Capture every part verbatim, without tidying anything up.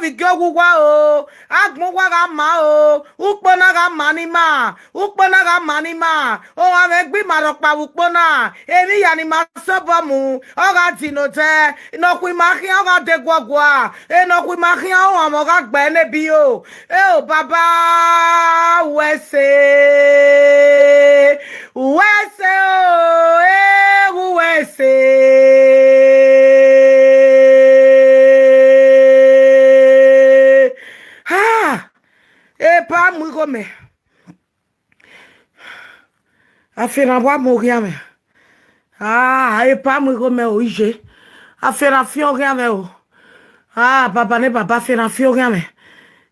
igi oguwa o, agbon wa ga ma o, ukpona ga ma ni ma, ukpona ga ma ni ma, o ame gbi ma ro pa ukpona, emi ya ni ma so bo mu, o ga di no te, no kwi ma khian o ga de gwagwa, e no kwi ma khian o amo ga gbe ne bi o, e o baba, wese, wese o, e wese. Ha! E pa mu go me. Afina wa mo gya me. Ah, e pa mu go me o ije. Afina fi o gya me o. Ah, baba ne baba afina fi o gya me.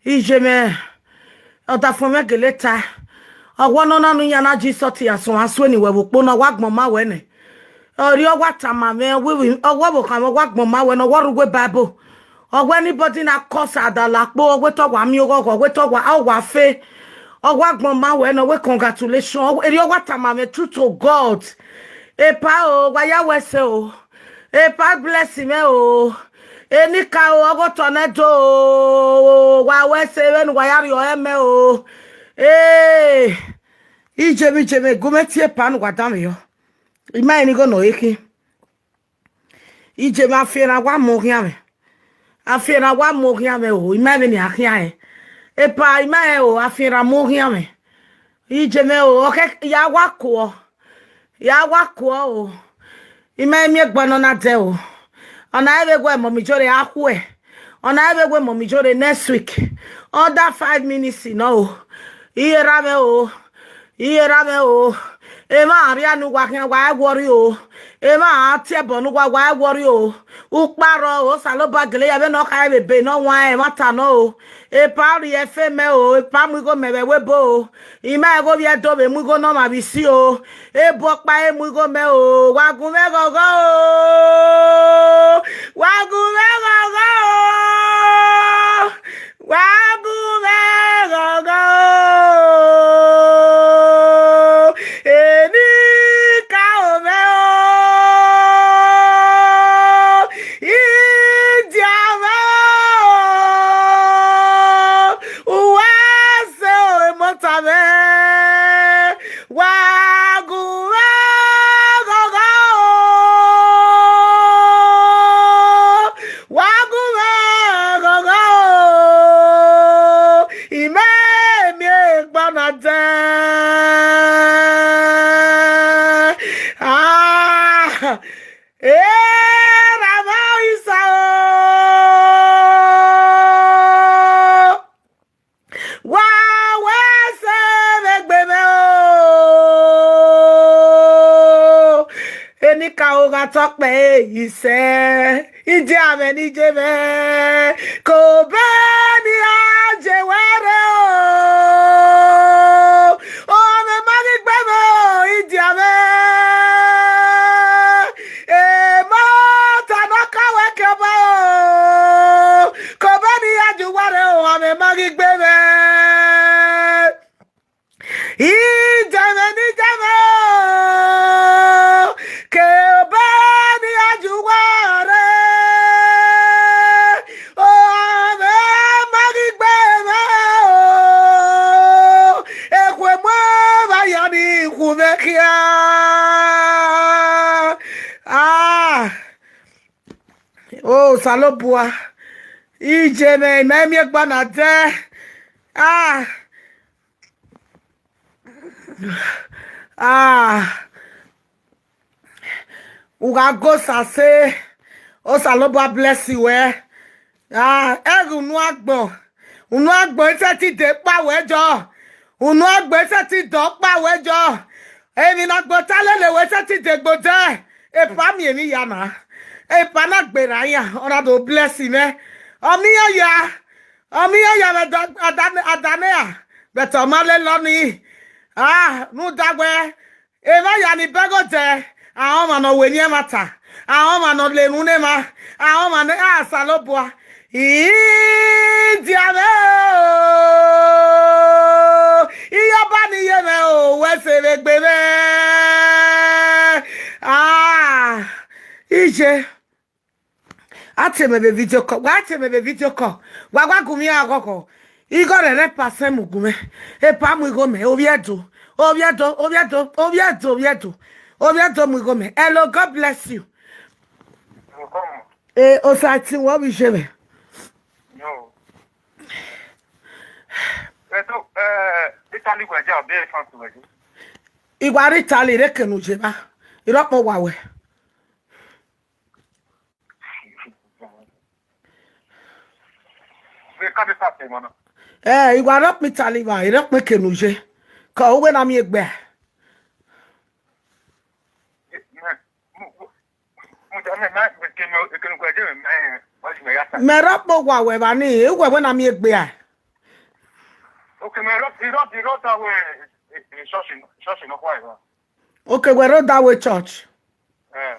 Ije me. Ota fo me gele ta. Owo no na nu ya na ji so ti asun asu ni we wo po na wa gbon ma we ne. Ori owa tama me, we we, owo wo kan wa gbon ma we no wo ru we Bible. Owo anybody na cause adala po, owo to wa mi ogo, owo to wa, o wa fe. Owa gbon ma we no we congratulations. Owo, eri owa tama me true to God. E pa o, wa ya we se o. E pa bless me o. E ni ka o, ogo tornado o. Wa we se we nu wa ya ri o eme o. Eh. Ije mi je me, gume ti e pa nu wa da me yo. Ima eni go no eki. Ije ma afina wa mo gya me. Afina wa mo gya me o. Ima me ni akhia e. E pa ima e o, afina mo gya me. Ije me o, oke ya wa ko. Ya wa ko o. Ima mi e gba no na de o. Ona ebe gwe mo mi jore ahwe. Ona ebe gwe mo mi jore next week. Under five minutes no o. Iye ra me o. Iye ra me o. E ma ri anu wa khian wa e worry o. E ma tie bo nu wa wa e worry o. Ukparo o salo ba gele ya be no ka e be be no wa e ma ta no o. E pa ri e fe me o. E pa mu go me be we bo o. I ma e go bi e do be mu go no ma bi si o. E bo pa e mu go me o. Wa gu me go go o. Wa gu me go go o. Wa gu me go go o. Eni ka o me o. Idi ame o. Uwa se o emota me. Wa gu me go go o. Wa gu me go go o. Ime mi e gba na de. Ah. Eh, Rama Isa o. Wa we se me gbe me o. Eni ka o ga to pe ise. Ije ame ni je me. Ko be ni a je were o. O me ma ni gbe me o. Ije ame. E mo ta no ka we ke ba o. Ko be ni a ju were o. Ame ma ni gbe me. Ijeme ni jeme o, ke obe ni ajuware, o ame magigbe me o, ekwe mo ba ya ni ku me kia. Ah, oh, Salobua, ijeme me mi gba na de. Ah, Ah, uga go sase. O Salobua bless you, eh? Ah, egu unu agbo. Unu agbo ese ti de pa we jo. Unu agbo ese ti do pa we jo. Emi na gbo talele we ese ti de gbo de. E pa mi emi ya na. E pa na gbera ya. Ona do bless me. Omi ya ya. Omi ya ya me da-, adane, adane ya. But omale loni. Ah, nu dagwe. Ema ya ni bego de. Ahoma no wenye mata. Ahoma no le nune ma. Ahoma ne, ah, Salobua. Idiame o. Iyo ba ni ye me o. Wese be gbe me. Ah. Ije. Ati me be video call. Wa ati me be video call. Wa wa gumi agoko. Igo re re pase mu gume. E pa mu igo me. Oviedo. Oviedo. Oviedo. Oviedo. Oviedo. Oviedo mu igo me. Hello, God bless you. Eh, osati wa bi jebe. No. Eto, eh, Italy gwaja be France gwaja. Igwa ri Italy re kenu jeba. Iropo wa we. Be ka de sa te mo na. Eh, igwa ropo Italy ba, iropo kenu je. Ka owe na mi egbe. Me, mo, mo, mo, me, me, me, ke mo, ke mo gwaja me, me, wa si me ya sa. Me ropo wa we ba ni, e we we na mi egbe a. Okay, me ropo, ropo, ropo ta we, eh, eh, shoshi, shoshi no kwa. Okay, we road that way church. Eh.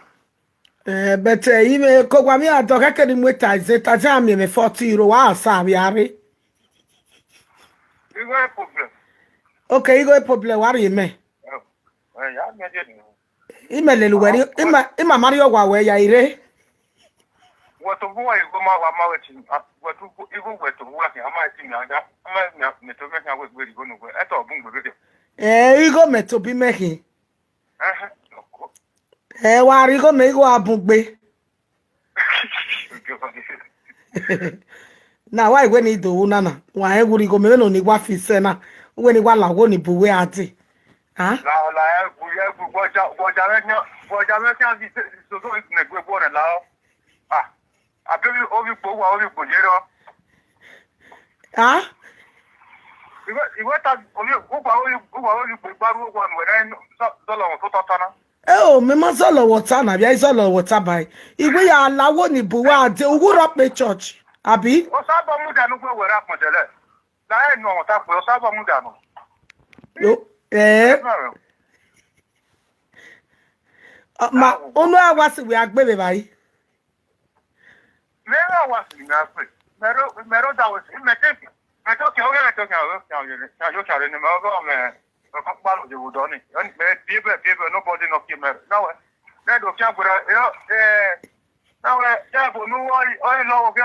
Eh, but uh, ime ko gwa mi ato ka kedi mu ta ze ta za mi me forty euro wa sa bi are. Iwe problem. Okay, igo problem wa ri me. Eh, ya me je ni. Ime le luweri, ima ima Mario wa we ya ire. Wetu buwa igo ma wa ma wetu. Wetu igo wetu buwa ke ama ti mi aga. Ama na me to me nya we gbe igo no gbe. Eto bun gbe gbe. Eh, igo me to bi me hi. Eh. Oko. Eh, wa ri igo me igo abun gbe. Na wa iwe ni do wu nana. Wa e wuri igo me no ni wa fi se na. Uwe ni wa la wo ni buwe ati. Ha? La la e gu e gu gboja gboja me nya gboja me nya bi so so ne gbe gbo na la o. Ah. Abi obi obi gbo wa obi gbo je ro. Ha? Iwe iwe ta obi ugwa obi ugwa obi gbo gbaru ugwa no we na so so lo to to na. Eh, o, me ma zolo water na, bia zolo water bai. Igwe ya lawo ni buwa de uguro pe church. Abi? O sa bo mu danu gbe were apon tele. Na e no ta pe o sa bo mu danu. Yo, eh, ah, ma onu awa si we agbebe bai. Mero wa si na pe. Mero mero da we si me te. Me to ke o me to ke o ke o ke o ke o me. Me ko pa lo je wo do ni. Me bi be bi be nobody no ki me. Na we. Na do ke agbara. Yo eh. Na we ya bo nu o o lo wo ke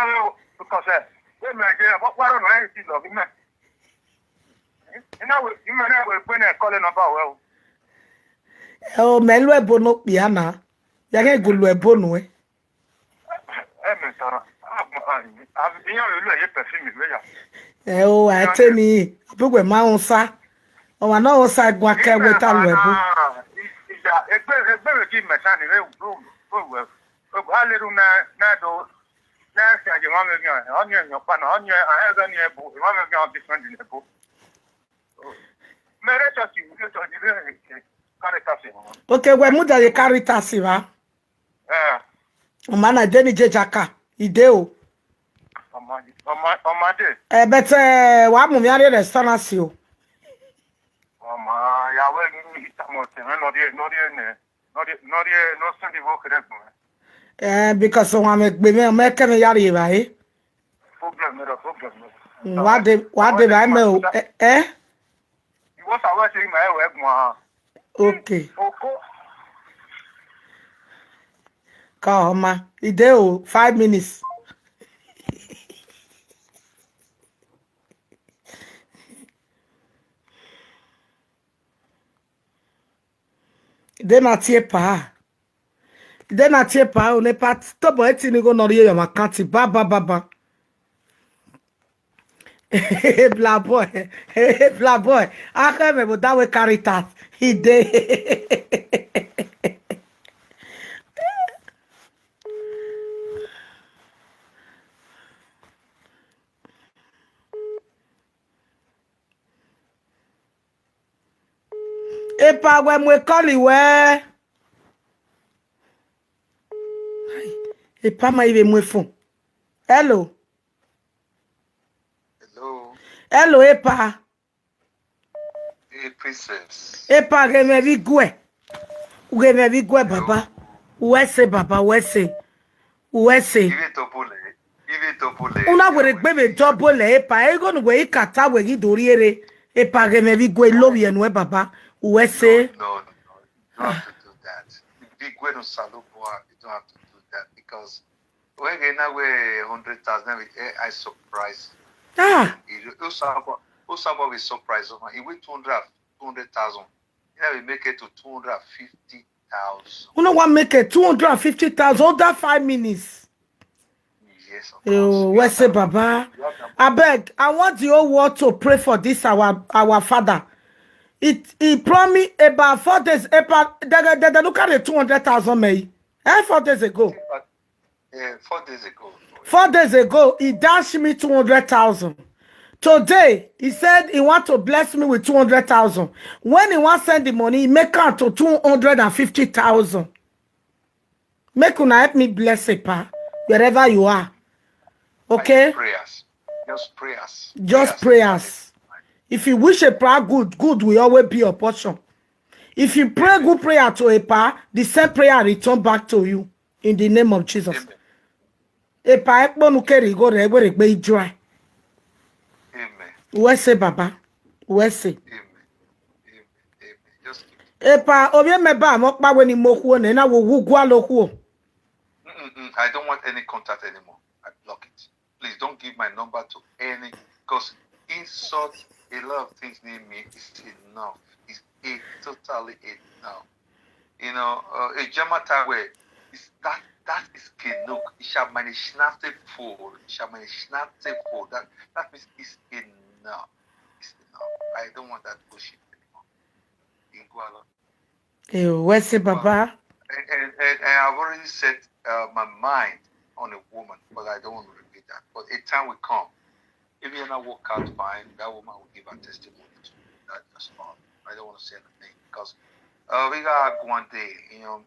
o ko se. We me je ko pa lo na e ti lo bi me. Ina we ime na we pe na call number we o. Eh, o me lu ebo no pia na. Ya ke gu lu ebo no e. E me tara. A mo a ni. A bi yan lo ye perfume we ya. Eh, o a te ni. Abi we ma on sa. O wa na on sa gwa ke we ta lu ebo. Ida egbe egbe we ki me ta ni we o o we. O a le ru na na do na se aje ma me yan. O ni yan pa na o ni a e ga ni ebo. Ma me yan different ni ebo. Mere to ti ni to ni le kare ka se. Okay, we mu da ye carry taxi ba. Eh. O ma na de ni je jaka. Ide o. Ọmọdé ọmọdé. Eh, but eh, wa mu mi are restaurant o. Ọmọ ìyàwó ẹ̀ ní ìtàmọ̀ tẹ̀mẹ́ lọ́dí ẹ̀ lọ́dí ẹ̀ nẹ̀ lọ́dí lọ́dí ẹ̀ lọ́sùn ìbò kẹrẹ́gbọ̀n. Eh, because wa me gbe me me ke me yari ba e. Problem mẹ́rọ problem mẹ́rọ. Wa de wa de ba me o. Eh, eh. Ìwọ sàwọ́ ṣe ìmọ̀ ẹ̀wọ̀ ẹ̀gbọ́n a. Okay. Oko. Ka ọma. Ide o, five minutes. Ide na tie pa. Ide na tie pa o ne pa to bo eti ni go no ri yo ma kanti ba ba ba ba. Black boy. Black boy. Aka me bo that way carry that. He dey. Epa we mu e call we. Epa ma ibe mu e phone. Hello. Hello. Hello, Epa. Hey, princess. Epa, geme vi gwe. Geme vi gwe, baba. Uwese, baba, uwese. Uwese. Give it up, ole. Give it up, ole. Una were gbe me double, Epa. Ego nu we ikata we gi dori ere. Epa, geme vi gwe, love you, baba. Uwese. No, no, no. You don't have to do that. Big Gwe no Saloboa, you don't have to do that because When they now wear hundred thousand, now with A I surprise. Ah, Usaba, Usaba will surprise them. He win two hundred, two hundred thousand. Now we make it to two hundred fifty thousand. You know what make it two hundred fifty thousand under five minutes? Yes, of course. Oh, where say Baba? I beg, I want the whole world to pray for this our our father. It he promised about four days. About they, they, they, they look at the two hundred thousand me. Eh, four days ago. Yeah, four days ago. Four days ago, he dashed me two hundred thousand. Today, he said he want to bless me with two hundred thousand. When he want send the money, he make out to two hundred and fifty thousand. Make una help me bless a pa wherever you are. Okay? Prayers. Just prayers. Just prayers. If you wish a prayer good, good will always be your portion. If you pray good prayer to a pa, the same prayer return back to you in the name of Jesus. Amen. A pa ekponu keri go re were gbe ijua. Amen. Where say Baba? Where say? Amen. Amen. Amen. Just keep Epa, obi me ba mo pa we ni mo kuo ne na wo wu gwa lo kuo. Mm-mm-mm. I don't want any contact anymore. I block it. Please don't give my number to any, because insult, a lot of things need me. It's enough. It's a totally enough. You know, uh, a Jamata way is that that is kenuk. Isha mani shnafte for. Isha mani shnafte for. That that means it's enough. It's enough. I don't want that bullshit anymore. Iguala. Eh, where say Baba? And, and, and, and I've already set uh, my mind on a woman, but I don't want to repeat that. But a time will come. If you're not work out fine, that woman will give her testimony to you. That, that's all. I don't want to say anything because uh, we got one day, you know,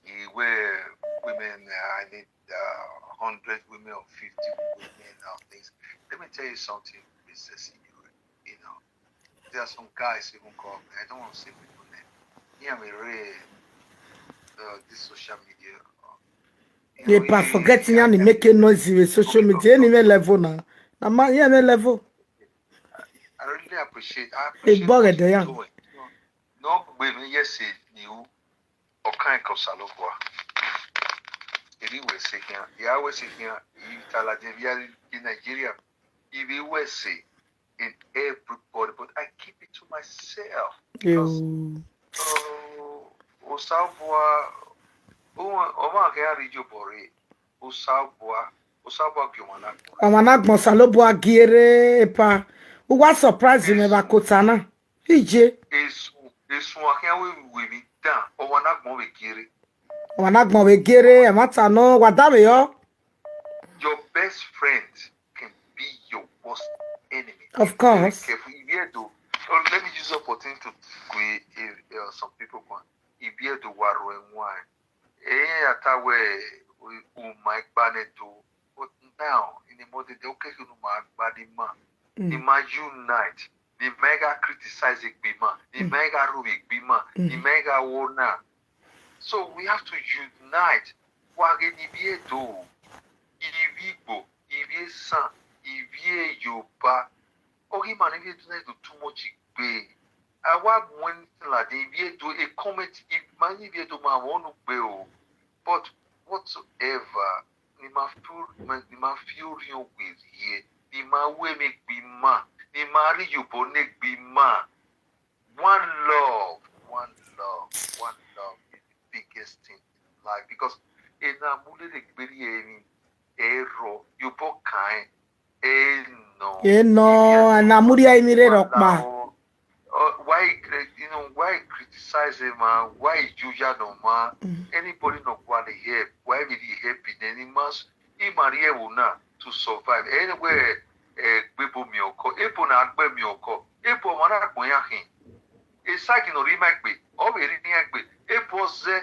eh, where women, uh, I need uh, one hundred women or fifty women or things. Let me tell you something, Mister C E O. You know, there are some guys even call me. I don't want to say people name. Yeah, me read uh, this social media. Uh, you Ye know, pa eh, forgetting I and can- make a noise with social media. Any level now. Na ma yeah, any level. I really appreciate. I Hey, appreciate bugger what the you're young. Doing. No, baby, yes, it new. Or kind of Salokwa. If you were sick here, yeah, I was sick here. You tell her, they are in Nigeria. If you were sick, in everybody, but I keep it to myself. Because You. Oh, Osabua, oh, oh, my hair, you bore. Osabua, Osabua, you wanna. Amana gbon salobo agiere epa. Uwa surprise me ba kotana. Ije. Esu, esu, I can't wait with me down. Oh, wanna go with Giri. Amana gbon we gere amata no wadawe yo. Your best friend can be your worst enemy. Of course. Very careful. If you do, oh, let me use the opportunity to create uh, some people. Go. If you do war and wine, eh, atawe, oh my baneto. But now in the modern day, okay, you know my body man. The man unite. The mega criticize a man. The mega rule a man. The mega owner. So we have to unite. Wage ni bi edo, ibi Igbo, ibi Esan, ibi Yoruba. Ogi man, if you do not do too much igbe. I want one thing like that. If you do a comment, if man, if you do my one gbe o. But whatsoever, ni ma feel, ni ma feel you with here. Ni ma we me be man. Ni ma ri you bo ne be man. One love, one love, one love is the biggest thing in life because in a mule de gberi eni ero you bo kind eh no Ye no, na muri ai mi re rokpa. Uh, why cri- you know why criticize him man? Why you ya no man? Anybody no want to help? Why will he help in any mass? He marry will now to survive anywhere. Eh, people mi oko, people na agbe mi oko, people wana akpon ya hin. E sagi no ri ma gbe, o be ri ni agbe. E po ze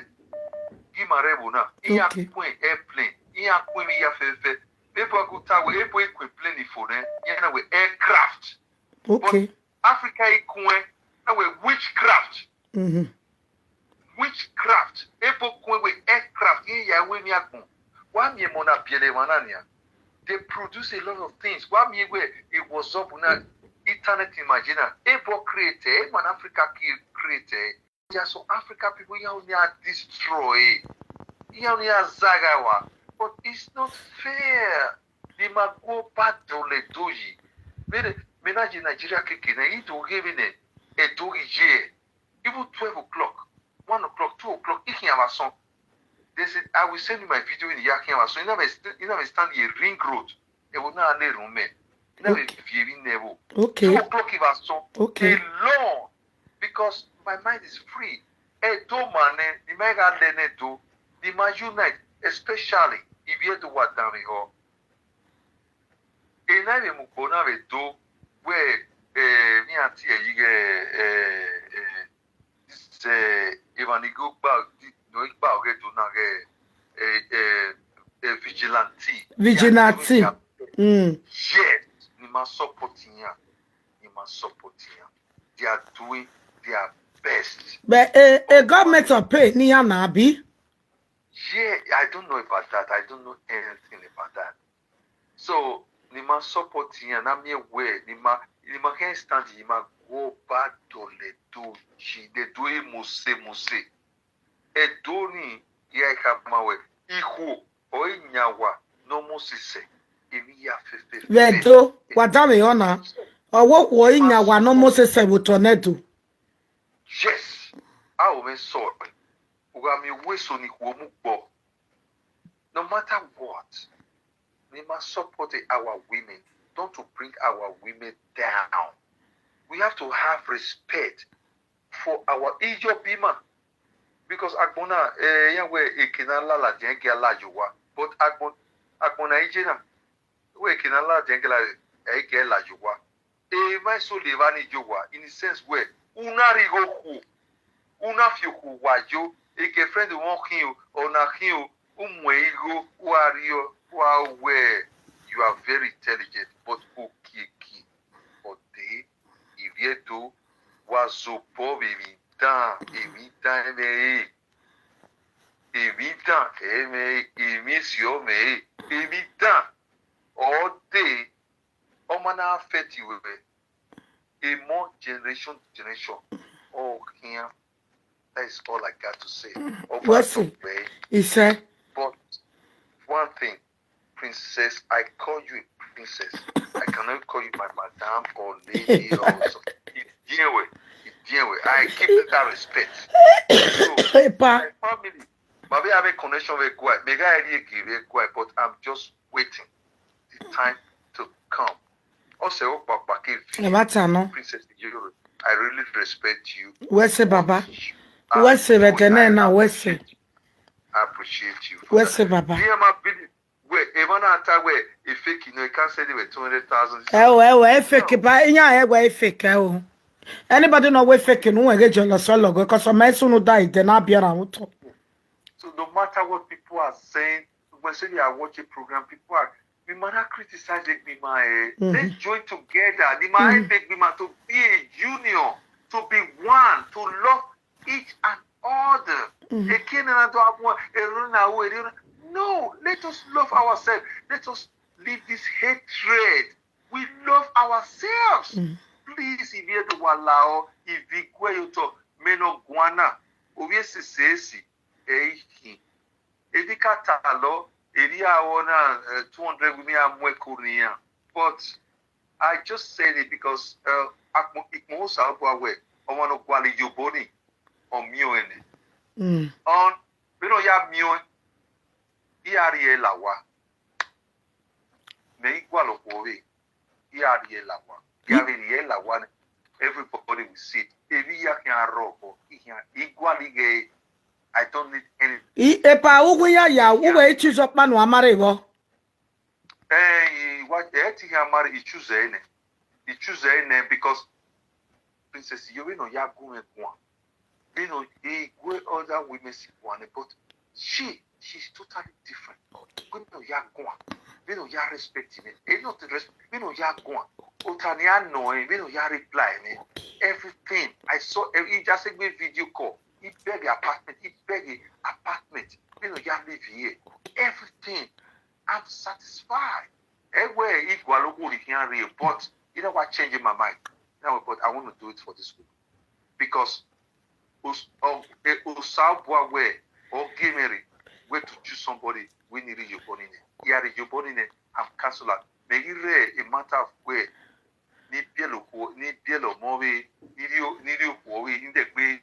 gi mare bo na. I ya Okay. Kwen airplane, i ya Kwen mi ya fefe. People go ta we, e po e Kwen plane for them. Ya na we aircraft. Okay. Africa i Kwen, na we witchcraft. Mm-hmm. Witchcraft. Epo kwen we aircraft. Ye ya we mi agbon. Wa mi mo na biele wana nia. They produce a lot of things. Wa mi we it was up na internet imagine. Epo create. E man Africa ki create. Ya so Africa people ya ni a destroy. Ya ni a zagawa. But it's not fair. Ni ma go ba dole doji. Mene, mena je Nigeria keke na i do ge mene. E do ge je. Even twelve o'clock, one o'clock, two o'clock, i can have a song. They said, I will send you my video in Yakin Amason. You never stand in a ring road. E will not a room. You never be never. Okay. Two o'clock if a song. Okay. Alone. Because my mind is free. E do mane, the mega lene do, the ma unite, especially if you do what down here. E na be mu kpona be do we eh mi ati e yige eh eh this eh even go gba no gba oge do na ge eh eh eh vigilante. Vigilante. Mm. Yes, ni ma support yan. Ni ma support yan. They are doing their best. But a, a government of pay ni ya na abi. Yeah, I don't know about that. I don't know anything about that. So, ni ma support yan, na mi we, ni ma ni ma can stand, ni ma go ba dole do ji, they do e mose mose. E do ni ya ka ma we, ihu o inyawa no mose se. Emi ya fe fe. Vedo, wadame ona. Owo wo inya wa no mose se wo tornado. Yes. I will be sorry. Uga mi we so ni wo mu gbo. No matter what, we must support our women. Don't to bring our women down. We have to have respect for our Ijo Bima. Because agbona eh ya we ekina la la jenge la yuwa. But agbon agbona ije na we ekina la jenge la ege la yuwa. E mai so le va ni jo wa in the sense where una ri go ku una fi ku wa jo e ke friend won kin o ona kin o umwe igo wa ri o wa we you are very intelligent but o ki ki o de ivieto wa zo po bi mi dan emi dan eme e emi dan eme emi si o me e emi dan o de o ma na affect you we a more generation generation all here. That is all I got to say. Over What's it? Way. He said, But one thing, princess, I call you a princess. I cannot call you my madam or lady or so. Idiewe, Idiewe. I give you that respect. So, Epa, my family, maybe I have a connection with Guy. Maybe I really give it Guy, but I'm just waiting the time to come. Also, oh, Papa K V, Epa, no. Princess Iyoro, I really respect you. Where's the Baba? Ah, Where's the I Vetenena? Where's the? appreciate you. I appreciate you. Where's the Baba? Yeah, my billy. Wait, if I not tell where a fake, you know, you can't say they were two hundred thousand. Eh, oh, eh, oh, eh, fake, but yeah, eh, oh, eh, fake, eh, oh. Anybody know we fake? No, we get jealous all logo because some men soon die. Then I'll be around. So no matter what people are saying, when say they are watching program, people are we might not criticize it, be my eh. Mhm. Let's join together. The my Mhm. big be my to be a union, to be one, to love each and other. Mhm. A Canada to have one, a run away. A run- No, let us love ourselves. Let us leave this hatred. We love ourselves. Mhm. Please, if you do allow, if we go to meno guana, obi esesesi, eh, Edi kata lo, edi awo na eh, two hundred gumi amwe kunia. But I just said it because uh, akmo ikmo sa gwa we. Omo no gwali yoboni. On mio ene. Mm. On we no ya mio. I ari e lawa. Me igwa lo ko we. I ari e lawa. I ari e lawa. Everybody will see it. Ebi ya kan ro ko. I kan igwa li ge. I don't need any. I epa ugu ya ya uwe ichizo panu amare bo. Eh, what eh ti ya mari i choose ene. I choose ene because Princess Yori no ya go me kwa. You know, he go other women si kwa, but she she's totally different. Okay. We no ya go. We no ya respect me. E no respect. We no ya go. Otani ano eh. We no ya reply me. Everything I saw, eh, he just a video call. He beg apartment. He beg a apartment. We no ya live here. Everything. I'm satisfied. Everywhere he go look only can real, but you know what changing my mind. Now, but I want to do it for this group because us um eh, Osabwa where or Gimeri where to choose somebody wey need your body name. Yeah, your body name. I'm counselor. May you re a matter of where ni bielo ko ni bielo move ni rio ni rio ko we in the way.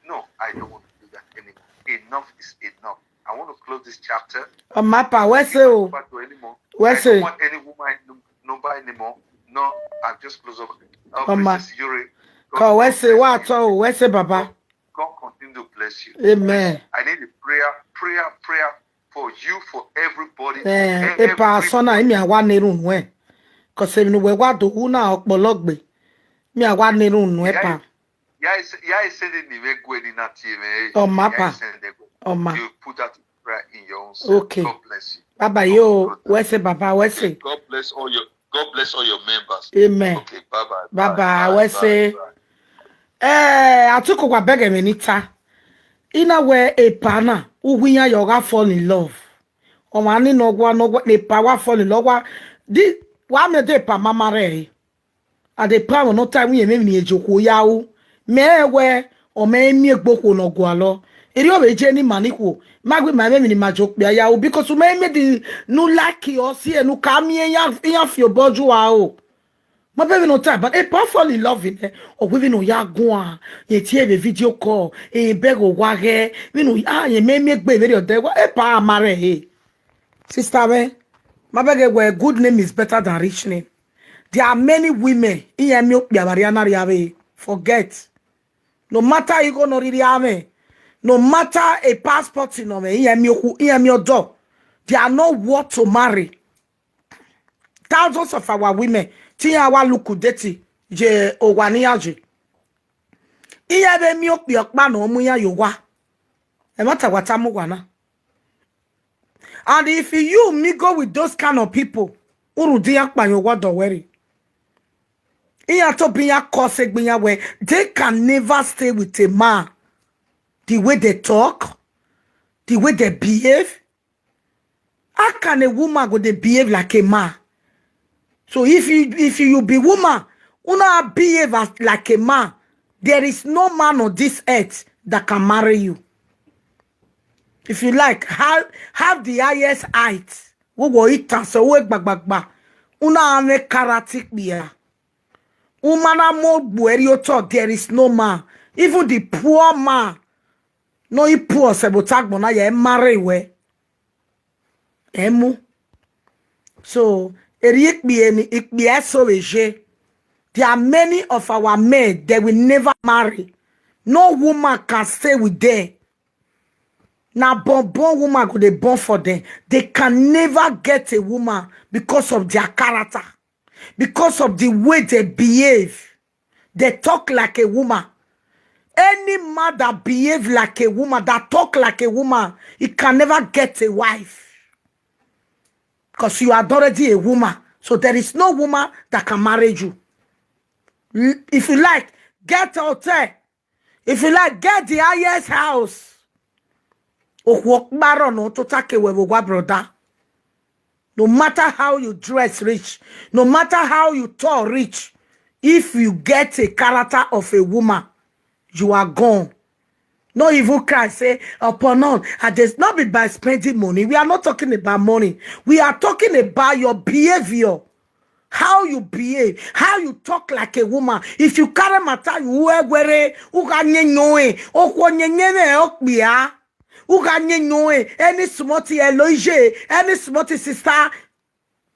No, I don't want to do that anymore. Enough is enough. I want to close this chapter. Ọmapa, where say o? Back to anymore. Where I say? Don't want any woman num- number anymore. No, I've just closed up. Oh, Ọma. Princess Yuri. Cause where say what? Oh, where say Baba? God continue to bless you. Amen. I need a prayer, prayer, prayer for you, for everybody. Eh, every- epa sona imi awa neru nwe. Cause emi no we wa do una opologbe. Mi awa neru nwe pa. Yeah, it's- yeah, I said it in the way ni na T V. Oh, Mapa. Oh, ma. You put that prayer in your own self. Okay. God bless you. Baba yo, where say Baba, where say? God bless all your God bless all your members. Amen. Okay, bye bye. Baba, where say? Eh, atuko kwa bege menita. Ina we epa na, uwinya yoga fall in love. O ma ni no gwa no gwa epa wa fall in love wa. Di wa me de pa mama re. A de pa no time ye me ni ejoko ya o. Me we o me mi egboko no gwa lo. Eri o be je ni mani ko. Ma gbe ma me ni ma jo pe ya o because o me me di no like o si e no ka mi ya ya fi oboju wa o. Ma be no time but e pa fall in love in e. O we no ya gwa. Ye ti e be video call. E be go wa ge. We no ah ye me me gbe very o de wa e pa mare he. Sister me. Ma be ge we good name is better than rich name. There are many women in ye mi o pe abari anari ave. Forget. No matter you go no really have. No matter a passport in me, in ye mi oku, in ye mi odo. They are not worth to marry. Thousands of our women, ti our look deti, je owani aje. In ye be mi o pe opa no mu ya yo wa. E matter what amu wa na. And if you me go with those kind of people, uru di akpa yo wa do worry. Iya to be ya cause egbe ya we. They can never stay with a man. The way they talk, the way they behave. How can a woman go they behave like a man? So if you if you be woman, una behave as, like a man, there is no man on this earth that can marry you. If you like, have have the highest height. Wo wo itan so we gbagbagba. Una ame karatik biya. Umana mo bueri oto, there is no man. Even the poor man. No, he poor sebotagbo na ye marry we. Emu. So, eri ikpi eni, ikpi eso eje. There are many of our men that will never marry. No woman can stay with them. Na bonbon woman go they born for them. They can never get a woman because of their character, because of the way they behave. They talk like a woman. Any man that behave like a woman, that talk like a woman, he can never get a wife. Because you are already a woman. So there is no woman that can marry you. L- If you like, get a hotel. If you like, get the highest house. Okwu okparo no to take away with one brother. No matter how you dress rich, no matter how you tall rich, if you get a character of a woman, you are gone. No even cry, say, upon none. I just not be by spending money. We are not talking about money. We are talking about your behavior. How you behave, how you talk like a woman. If you carry matter, you wear were, uga nyenyoe, okwo nyenyene okpia, uga nyenyoe, any small thing, Eloise, any small thing, sister,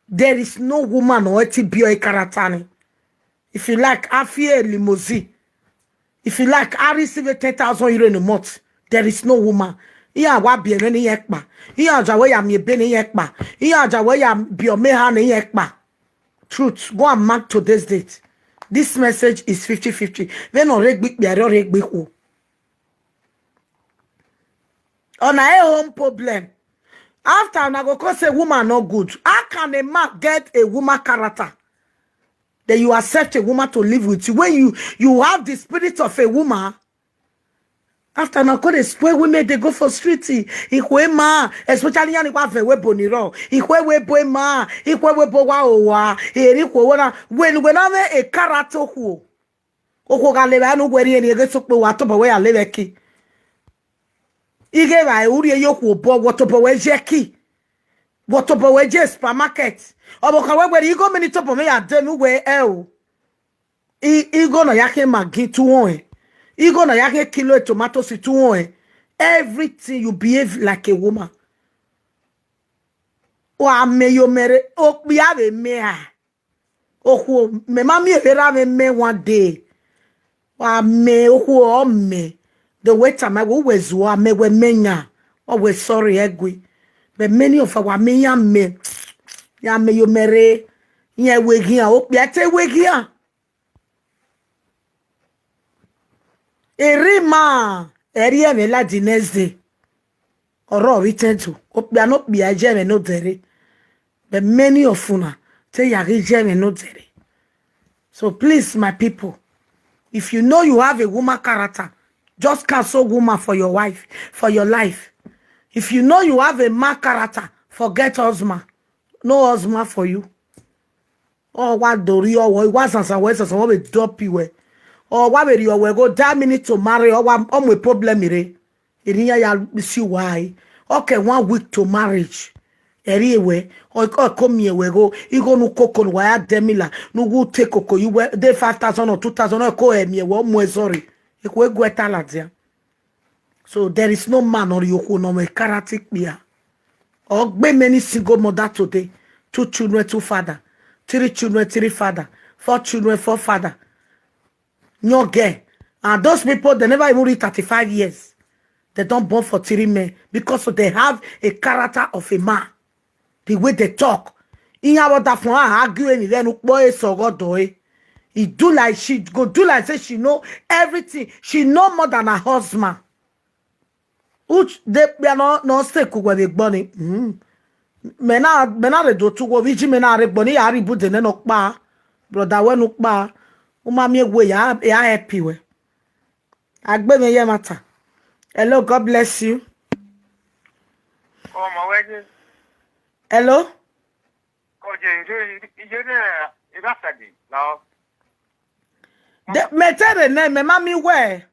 there is no woman or eti bio karatani. If you like, I fear limousine. If you like, I receive a ten thousand euro in a month. There is no woman. Iya wa bi ene ni yekpa. Iya aja we ya mi ebe ni yekpa. Iya aja we ya bi omeha ni yekpa. Truth. Go and mark today's date. This message is fifty fifty. When no regbi kpi, I don't regbi ku. On a home problem. After una go come say woman no good. How can a man get a woman character? Then you accept a woman to live with you. When you you have the spirit of a woman, after na go dey spoil women, they go for street. Ikwe ma, especially yani wa ve we boniro. Ikwe we boy ma, ikwe we bo wa owa. Eri kwo wona. When when I'm a character who. Okwo ga lebe anu gweri eni ege sokpe wa to bo we ya lebe ki. Ige ba uri yo ku bo wotobo we je ki. Wotobo we je supermarket. Obo kan we we igo mini tobo me ya de mi we e o. I igo na ya ke magi tu won e. Igo na ya ke kilo tomato si tu won e. Everything you behave like a woman. Wa me yo mere o bi ave me a. Okwu me mami era me me one day. Wa me okwu o me. The waiter my wo wezu a me we menya. O we sorry egwi. But many of our me ya me. Ya me yo mere. Ye we gia o bi ate we gia. Erima eri eme la the next day. Oro written to. Okpia no kpia je me no dere. But many of una te yari je me no dere. So please, my people, if you know you have a woman character, just cancel woman for your wife, for your life. If you know you have a man character, forget husband. No husband for you. Oh, wa dori oh, wa sansan we sansan we drop you we. Oh, wa be your we go that minute to marry. Oh, wa oh my problem ire. Iriya ya si why. Okay, one week to marriage. Eri ewe. Oh, oh, come here we go. You go no coco wa ya demila. No go take coco. You we dey five thousand or two thousand. Oh, ko emi we mo sorry. Ekwe go etala dia. So there is no man or yoko no me karate kpia. Or be many single mother today. Two children, two father. Three children, three father. Four children, four father. No girl. And those people, they never even reach thirty-five years. They don't born for three men because they have a character of a man. The way they talk. In our that for her argue any then ukbo e sogodo e. He do like she go do like say she know everything. She know more than her husband. Which they, they are not, not say kugwe be gboni. Mm. Me na, me na re do tu wo viji me na re gboni ya ri bu de ne no pa. Brother we no pa. Uma mi egwe ya, ya happy we. Agbe me ye matter. Hello, God bless you. Oh, my wedding. Hello? Ko je nje ije ne ibasadi lao. De, me tere ne, me mami we.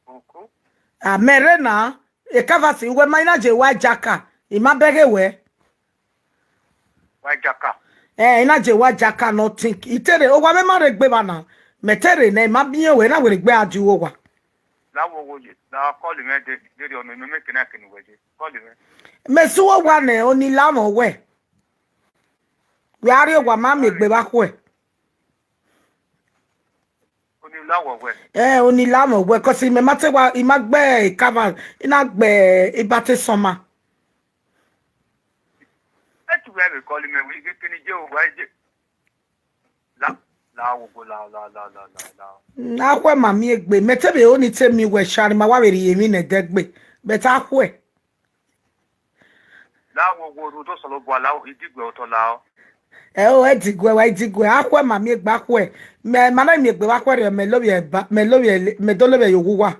Oko. A mere na, e kavasi we ma ina je wa jaka. Ima bege we. Wa jaka. Eh, ina je wa jaka no think. Itere, o wa me ma re gbe ba na. Me tere ne, ma biye we na we re gbe aju o wa. La wo wo je. La call me de de ono no me kina kini we je. Call me. Me su o wa ne, oni la mo we. We are o wa ma mi gbe ba kwe. Oni la wo we. Eh, oni la mo we, 'cause me ma te wa, ima gbe kava, ina gbe ibate soma. E tu we me call me we ke kini je o wa je. La la wo go la la la la la la. Ahwe mami egbe, me te be oni te mi we shari ma wa be ri emi ne degbe. But ahwe. La wo go ru do solo bo la o idigwe oto la o. E o, e digwe wa, e digwe. Ahwe mami egbe ahwe. Me mana mi egbe wa hwe re, me lo ye ba, me lo ye, me do lo ye yo wa.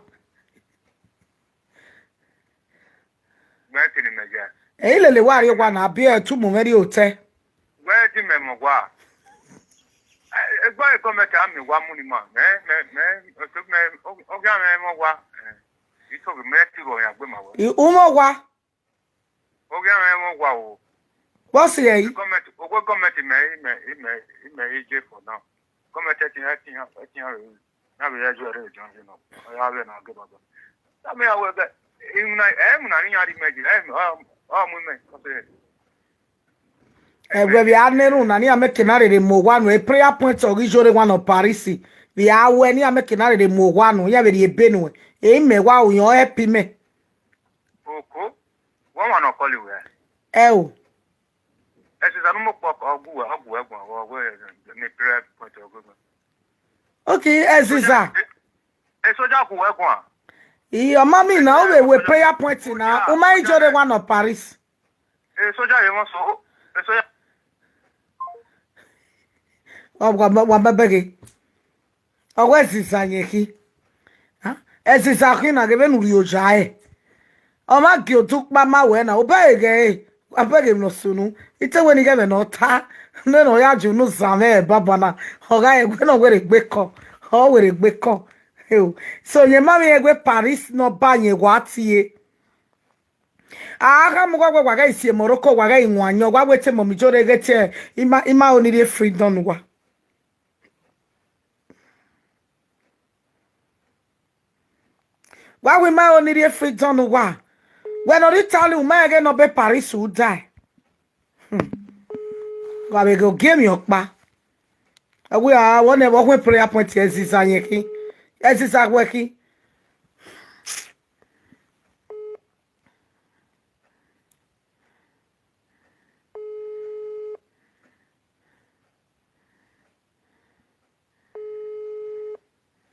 Me kini me je. E ile le wa ri wa na bi e tu mu me ri o te. We di me mo wa. E gba e ko me ta mi wa mu ni ma. Me me me o to me o ga me mo wa. Ito me ti ro ya gbe ma wa. I umo wa. O ga me mo wa o. Boss ye. Gọọmenti, ogwe gọọmenti me me me me ije for now. Gọọmenti etinye etinye etinye na be ya jụọ ere jọ nọ. Ya be na gị baba. Na me awe be. Inu na e mu na ni ya ri meji. E mu ọ mu me. Egwe bi aneru na ni ameke na rere mo wa no e prayer point ori jore wa no Paris. Bi awe ni ameke na rere mo wa no ya be ri ebe no. E me wa o yan happy me. Oko. Wọ́n wà náà kọ́lé wẹ̀. E o. Ẹ ti sànú mọ̀ pọ̀ ọgùn wẹ̀ ọgùn wẹ̀ gbọ̀n wọ̀ wẹ̀ ní prayer point ọgùn wẹ̀. Okay, Eziza. Ẹ sójà kù wẹ̀ gbọ̀n. Iyo mami na o we we prayer point na. O ma ijore wa no Paris. Ẹ sójà yẹn wọ́n sọ. Ẹ sójà. Wa wa wa bebege. Owe Eziza yeki. Ha? Eziza kina gebe nu ri oja e. O ma gi otu pa ma we na. O be ge e. Abege no sunu. Ite we ni gebe no ta. Ne no ya ju nu zame baba na. O ga e gbe no were gbe ko. O were gbe ko. Ew. So ye mami egwe Paris no ba ye wati ye. Aha mu gwagwa gwaga isi Morocco gwaga inwanyo gwa wete mo mijore gete ima ima oniri freedom wa. Wa we ma oniri freedom wa. When ori tali u ma ege no be Paris u die. Hmm. Wa we go game yo pa. Awe a won e wo prayer point eziza yen ki. Eziza we ki.